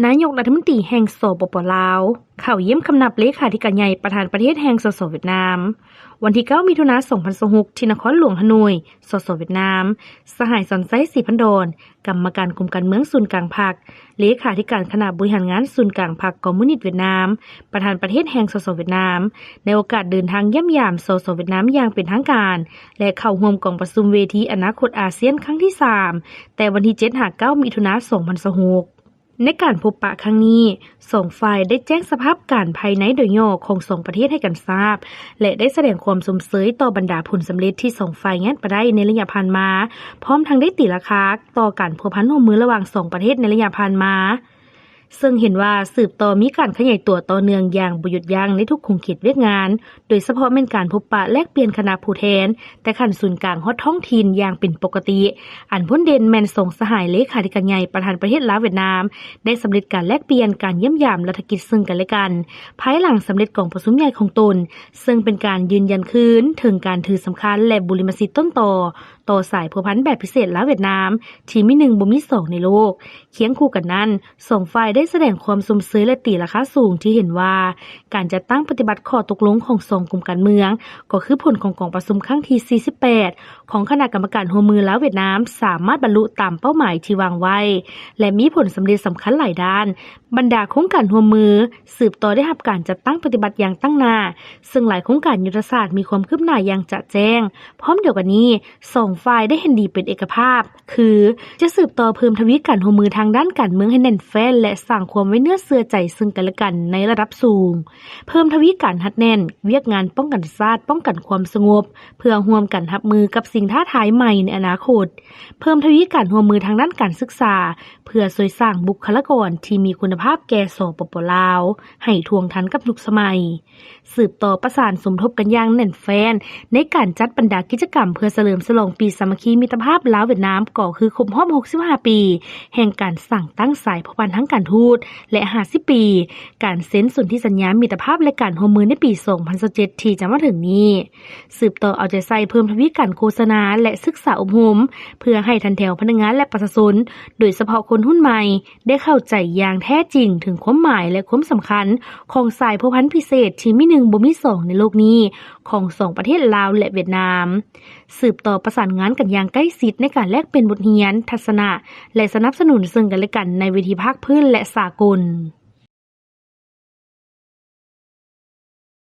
ນາຍົກລັດຖະມົນຕີແຫ່ງ ສປປ ລາວ ເຂົ້າຢ້ຽມຄຳນັບເລຂາທິການໃຫຍ່ປະທານປະເທດແຫ່ງ ສສ ຫວຽດນາມ. ວັນທີເກົ້າ ມິຖຸນາ ສອງພັນຊາວຫົກ ທີ່ນະຄອນຫຼວງຮາໂນຍ, ສສ ຫວຽດນາມ ສະຫາຍ ສອນໄຊ ສີພັນດອນ ກຳມະການກົມການເມືອງສູນກາງພັກ, ເລຂາທິການຄະນະບໍລິຫານງານສູນກາງພັກຄອມມູນິດຫວຽດນາມ, ປະທານປະເທດແຫ່ງ ສສ ຫວຽດນາມ ໃນໂອກາດເດີນທາງຢ້ຽມຢາມ ສສ ຫວຽດນາມຢ່າງເປັນທາງການ ແລະ ເຂົ້າຮ່ວມກອງປະຊຸມເວທີອະນາຄົດອາຊຽນຄັ້ງທີສາມ ແຕ່ວັນທີເຈັດຫາເກົ້າ ມິຖຸນາ ສອງພັນຊາວຫົກ. ໃນການພົບປະຄັ້ງນີ້, ສອງຝ່າຍໄດ້ແຈ້ງສະພາບການພາຍໃນໂດຍຫຍໍ້ຂອງສອງປະເທດໃຫ້ກັນຊາບ ແລະ ໄດ້ສະແດງຄວາມຊົມເຊີຍຕໍ່ບັນດາຜົນສຳເລັດທີ່ສອງຝ່າຍຍາດມາໄດ້ໃນໄລຍະຜ່ານມາ, ພ້ອມທັງໄດ້ຕີລາຄາຕໍ່ການພົວພັນຮ່ວມມືລະຫວ່າງສອງປະເທດໃນໄລຍະຜ່ານມາ. ເຊິ່ງເຫັນວ່າສືບຕໍ່ມີການຂະຫຍາຍຕົວຕໍ່ເນື່ອງຢ່າງບໍ່ຢຸດຢັ້ງໃນທຸກຂົງເຂດວຽກງານ, ໂດຍສະເພາະແມ່ນການພົບປະແລກປ່ຽນຄະນະຜູ້ແທນ ແຕ່ຂັ້ນສູນກາງຮອດທ້ອງຖິ່ນຢ່າງເປັນປົກກະຕິ. ອັນພົ້ນເດັ່ນແມ່ນສອງສະຫາຍເລຂາທິການໃຫຍ່ປະທານປະເທດລາວຫວຽດນາມ ໄດ້ສຳເລັດການແລກປ່ຽນການຢ້ຽມຢາມລັດຖະກິດເຊິ່ງກັນແລະກັນ ພາຍຫຼັງສຳເລັດກອງປະຊຸມໃຫຍ່ຂອງຕົນ, ເຊິ່ງເປັນການຢືນຢັນຄືນເຖິງການຖືສຳຄັນ ແລະ ບຸລິມະສິດຕົ້ນຕໍ ຕໍ່ສາຍພົວພັນແບບພິເສດລາວຫວຽດນາມ ທີ່ມີໜຶ່ງບໍ່ມີສອງໃນໂລກ. ຄຽງຄູ່ກັນນັ້ນ, ສອງຝ່າຍໄດ້ສະແດງຄວາມຊົມເຊີຍ ແລະ ຕີລາຄາສູງທີ່ເຫັນວ່າ ການຈັດຕັ້ງປະຕິບັດຂໍ້ຕົກລົງຂອງສອງກຸ່ມການເມືອງ ກໍຄືຜົນຂອງກອງປະຊຸມຄັ້ງທີສີ່ສິບແປດ ຂອງຄະນະກຳມະການຮ່ວມມືລາວຫວຽດນາມ ສາມາດບັນລຸຕາມເປົ້າໝາຍທີ່ວາງໄວ້ ແລະ ມີຜົນສຳເລັດສຳຄັນຫຼາຍດ້ານ. ບັນດາໂຄງການຮ່ວມມືສືບຕໍ່ໄດ້ຮັບການຈັດຕັ້ງປະຕິບັດຢ່າງຕັ້ງໜ້າ, ເຊິ່ງຫຼາຍໂຄງການຍຸດທະສາດມີຄວາມຄືບໜ້າຢ່າງຈະແຈ້ງ. ພ້ອມດຽວກັນນີ້, ສອງຝ່າຍໄດ້ເຫັນດີເປັນເອກະພາບ ຄື ຈະສືບຕໍ່ເພີ່ມທະວີການຮ່ວມມືທາງດ້ານການເມືອງໃຫ້ແໜ້ນແຟ້ນ ແລະ ສ້າງຄວາມໄວ້ເນື້ອເຊື່ອໃຈເຊິ່ງກັນແລະກັນໃນລະດັບສູງ, ເພີ່ມທະວີການຮັດແໜ້ນວຽກງານປ້ອງກັນຊາດ, ປ້ອງກັນຄວາມສະຫງົບ ເພື່ອຮ່ວມກັນຮັບມືກັບສິ່ງທ້າທາຍໃໝ່ໃນອະນາຄົດ, ເພີ່ມທະວີການຮ່ວມມືທາງດ້ານການສຶກສາ ເພື່ອຊ່ວຍສ້າງບຸກຄະລາກອນທີ່ມີຄຸນນະພາບແກ່ ສປປ ລາວ ໃຫ້ທ່ວງທັນກັບຍຸກສະໄໝ. ສືບຕໍ່ປະສານສົມທົບກັນຢ່າງແໜ້ນແຟ້ນ ໃນການຈັດບັນດາກິດຈະກຳເພື່ອສະເຫຼີມສະຫຼອງປີສາມັກຄີມິດຕະພາບລາວຫວຽດນາມ ກໍຄືຄົບຮອບຫົກສິບຫ້າປີ ແຫ່ງການສ້າງຕັ້ງສາຍພົວພັນທາງການທູດ ແລະ ຫ້າສິບປີ ການເຊັນສົນທິສັນຍາມິດຕະພາບ ແລະ ການຮ່ວມມືໃນປີສອງພັນຊາວເຈັດ ທີ່ຈະມາເຖິງນີ້. ສືບຕໍ່ເອົາໃຈໃສ່ເພີ່ມທະວີການໂຄສະນາ ແລະ ສຶກສາອົບຮົມ ເພື່ອໃຫ້ທັນແຖວພະນັກງານ ແລະ ປະຊາຊົນ, ໂດຍສະເພາະຄົນຮຸ່ນໃໝ່ ໄດ້ເຂົ້າໃຈຢ່າງແທ້ຈິງເຖິງຄວາມໝາຍ ແລະ ຄວາມສຳຄັນຂອງສາຍພົວພັນພິເສດທີ່ມີໜຶ່ງບໍ່ມີສອງໃນໂລກນີ້ ຂອງສອງປະເທດລາວ ແລະ ຫວຽດນາມ. ສືບຕໍ່ປະສານງານກັນຢ່າງໃກ້ຊິດໃນການແລກປ່ຽນບົດຮຽນ, ທັດສະນະ ແລະ ສະໜັບສະໜູນເຊິ່ງກັນແລະກັນໃນເວທີພາກພື້ນ ແລະ ສາກົນ.